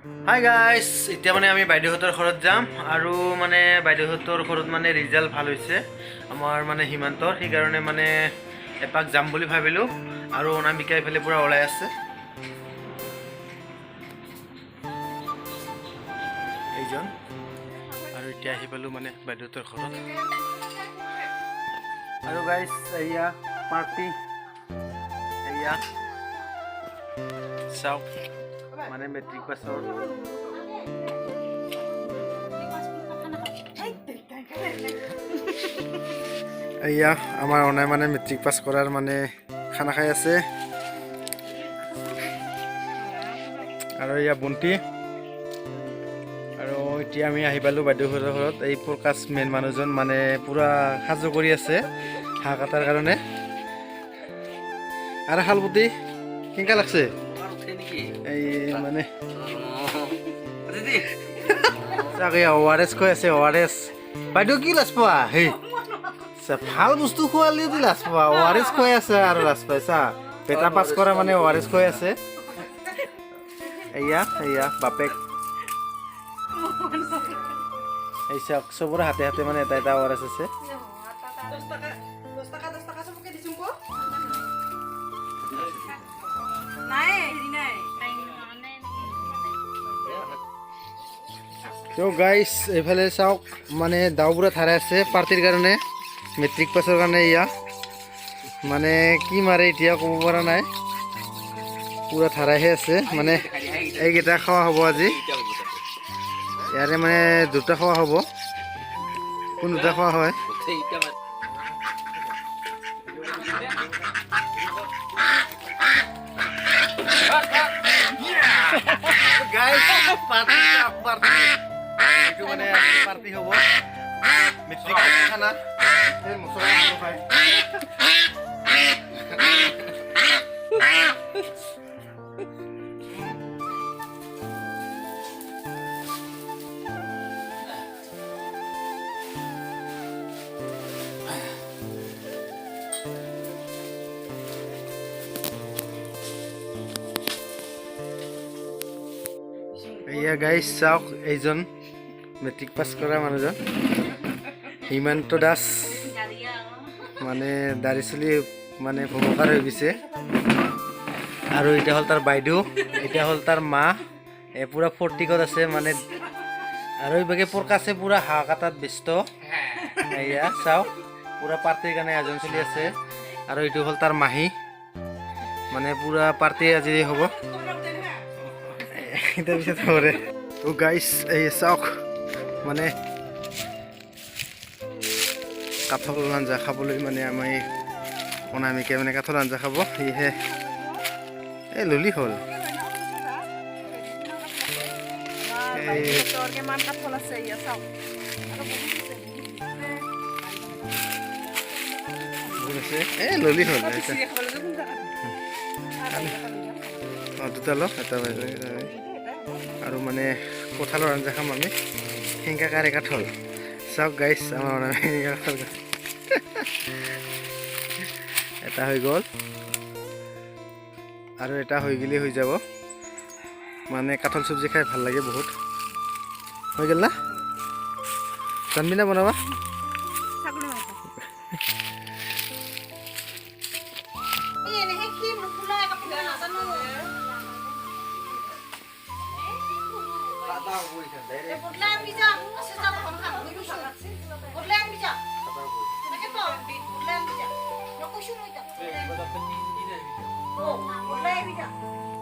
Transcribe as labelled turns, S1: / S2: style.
S1: Hi guys, এতিয়া মানে আমি বাইদেউহঁতৰ ঘৰত যাম আৰু মানে বাইদেউহঁতৰ ঘৰত মানে ৰিজাল্ট ভাল হৈছে আমাৰ মানে সীমান্তৰ, সেইকাৰণে মানে এপাক যাম বুলি ভাবিলোঁ। আৰু অনামিকা এইফালে পূৰা ওলাই আছে। এইজন আৰু এতিয়া আহি পালোঁ মানে বাইদেউহঁতৰ ঘৰত। আৰু গাইছ, এয়া পাৰ্টি, এয়া চাওক মানে মেট্ৰিক পাছৰ। এয়া আমাৰ অনাই মানে মেট্ৰিক পাছ কৰাৰ মানে খানা খাই আছে। আৰু এয়া বন্তি। আৰু এতিয়া আমি আহি পালোঁ বাইদেউহঁতৰ ঘৰত। এই প্ৰকাশ মেইন মানুহজন মানে পূৰা সাজু কৰি আছে হাঁহ কটাৰ কাৰণে। আৰু শালপতি কেনেকুৱা লাগছে এই মানে চাগে অ' আৰ এছ খুৱাই আছে, অ' আৰ এছ। বাইদেউ, কি লাজ পোৱা? হেই, ভাল বস্তু খোৱালে যদি লাজ পোৱা। অ' আৰ এছ খুৱাই আছে আৰু লাজ পাইছা? বেটা পাছ কৰা মানে অ' আৰ এছ খুৱাই আছে। এয়া এয়া বাপেক। এই চাওক, চবৰে হাতে হাতে মানে এটা এটা অ' আৰ এছ আছে।
S2: 10 টকা, 10 টকা চবকে দিছোঁ ক। নাই, হেৰি নাই।
S1: তো গাইছ, এইফালে চাওক, মানে দাও পুৰা থাৰাই আছে পাৰ্টিৰ কাৰণে, মেট্ৰিক পাছৰ কাৰণে। এয়া মানে কি মাৰে এতিয়া ক'ব পৰা নাই, পুৰা থাৰাইহে আছে। মানে এইকেইটা খোৱা হ'ব আজি, ইয়াৰে মানে দুটা খোৱা হ'ব। কোন দুটা খোৱা হয়? গাইছ, পাৰ্টি পাৰ্টি, এইটো মানে পাৰ্টি হ'ব, মেট্ৰিক খানা। এই মছলা খাই। এয়া গাইছ চাওক, এইজন মেট্ৰিক পাছ কৰা মানুহজন হিমন্ত দাস, মানে দাড়ি চুলি মানে ভমকাৰ হৈ গৈছে। আৰু এতিয়া হ'ল তাৰ বাইদেউ, এতিয়া হ'ল তাৰ মা, এই পূৰা ফূৰ্তিকত আছে মানে। আৰু এইভাগে প্ৰকাশে পূৰা হাঁহ কাটাত ব্যস্ত। এয়া চাওক, পূৰা পাৰ্টিৰ কাৰণে আয়োজন চলি আছে। আৰু এইটো হ'ল তাৰ মাহী, মানে পূৰা পাৰ্টি আজি হ'ব। তাৰপিছত হ'ব দে। তো গাইছ, এই চাওক, মানে কাঠল আঞ্জা খাবলৈ মানে আমি অনামিকে মানে কাঠল আঞ্জা খাব সেয়েহে এই ললি হ'ল।
S2: বাইদেউহঁতৰ কিমান কাঠল আছে ইয়াত চাওক। আৰু বহুত আছে, বহুত আছে।
S1: বহুত আছে, এই ললি হ'ল।
S2: তই বেছিকে খাব লাগিব, কোন জাগাত?
S1: অঁ, দুটা লওক, এটা বাইদেউ, এটা বাইদেউ। আৰু মানে কঁঠালৰ আঞ্জা খাম আমি, সেংকা কাৰে কাঠল। চাওক গাইছ, আমাৰ মানে সেংকা কাঠল এটা হৈ গ'ল আৰু এটা হৈ গ'লেই হৈ যাব। মানে কাঠল চব্জি খাই ভাল লাগে বহুত। হৈ গ'ল না? জানবি না বনাবা?
S2: ছাগলী মাংস।
S3: এই এনেহে কি নোখোলা কাপোৰ নাজানো। বদলাই আনবি যা, আছে যা তখন খাম, মই কৈছো। বদলাই আনবি যা। তাকেতো, বদলাই আনবি যা। মই কৈছো মই তাক। বদলাই আনবি। অ, বদলাই আনবি যা।